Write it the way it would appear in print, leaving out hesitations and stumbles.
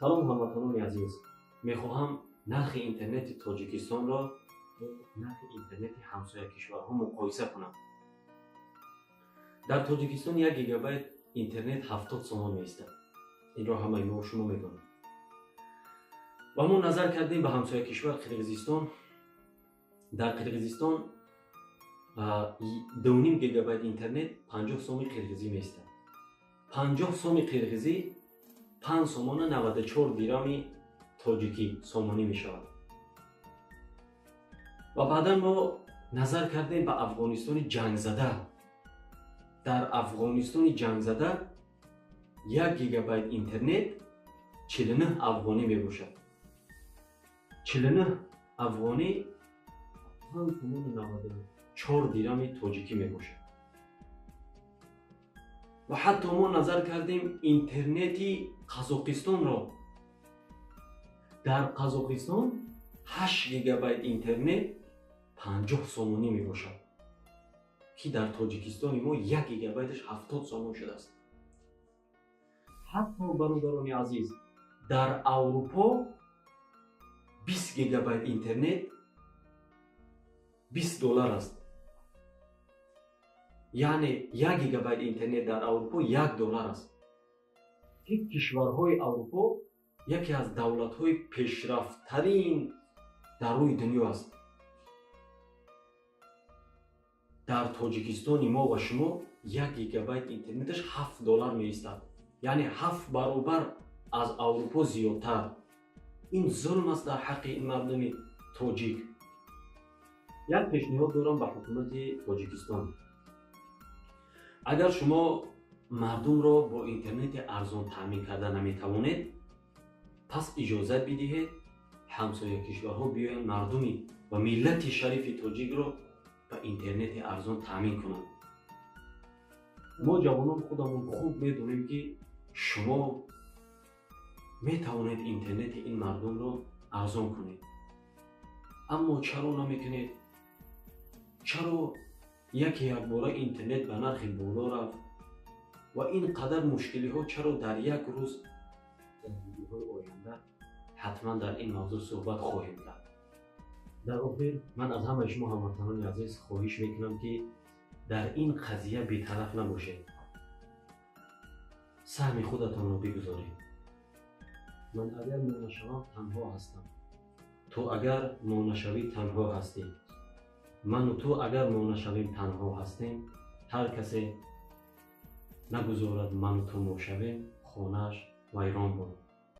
Салом, ҳамватанони азиз! Мехоҳам нархи интернети Тоҷикистонро бо нархи интернети ҳамсоя кишварҳо муқоиса кунам. Дар Тоҷикистон 1 гигабайт интернет 70 сомон меистад. Инро ҳамаи мо шумо медонем. Ва мо назар кардем ба ҳамсоя кишвар Қирғизистон. Дар Қирғизистон 2,5 гигабайт интернет 50 соми қирғизӣ меистад. 50 соми қирғизӣ 5 сомона 94 дирами тоҷикӣ сомонӣ мешавад. Ва баъдан мо назар кардем ба Афғонистони ҷангзада. Дар Афғонистони ҷангзада 1 гигабайт интернет 49 афғонӣ мебошад. 49 афғонӣ 5 сомону 94 дирами тоҷикӣ мебошад. Ва ҳатто мо назар кардем интернети Қазоқистонро. Дар Қазоқистон 8 гигабайт интернет 50 сомонӣ мебошад, ки дар Тоҷикистони мо 1 гигабайташ 70 сомон шудааст. Ҳатто, бародарони азиз, дар Аврупо 20 гигабайт интернет 20 доллар аст, яъне 1 гигабайт интернет дар Аврупо 1 доллар аст, ки кишварҳои Аврупо яке аз давлатҳои пешрафттарин дар рӯи дунё аст. Дар Тоҷикистони мо ва шумо 1 гигабайт интернеташ 7 доллар меистад, яъне ҳафт баробар аз Аврупо зиёдтар. Ин зулм аст дар ҳаққи ин мардуми тоҷик. Як пешниҳод дорам ба ҳукумати Тоҷикистон: агар шумо мардумро бо интернети арзон таъмин карда наметавонед, пас иҷозат бидиҳед ҳамсоя кишварҳо биёянд, мардуми ва миллати шарифи тоҷикро ба интернети арзон таъмин кунанд. Мо ҷавонон худамон хуб медонем, ки шумо метавонед интернети ин мардумро арзон кунед, аммо чаро намекунед? Чаро яке якбора интернет ба нархи боло рафт ва ин қадар мушкилиҳо чаро дар як рӯз? Дар видеоҳои оянда ҳатман дар ин мавзӯъ суҳбат хоҳем кард. Дар охир ман аз ҳамаи шумо, ҳамватанони азиз, хоҳиш мекунам, ки дар ин қазия бетараф набошед, саҳми худатонро бигузоред. Ман агар мо нашавам, танҳо ҳастам, ту агар мо нашавӣ, танҳо ҳастӣ. Ману ту агар мо нашавем, танҳо ҳастем. Ҳар касе нагузорад ману ту мо шавем, хонааш вайрон буд.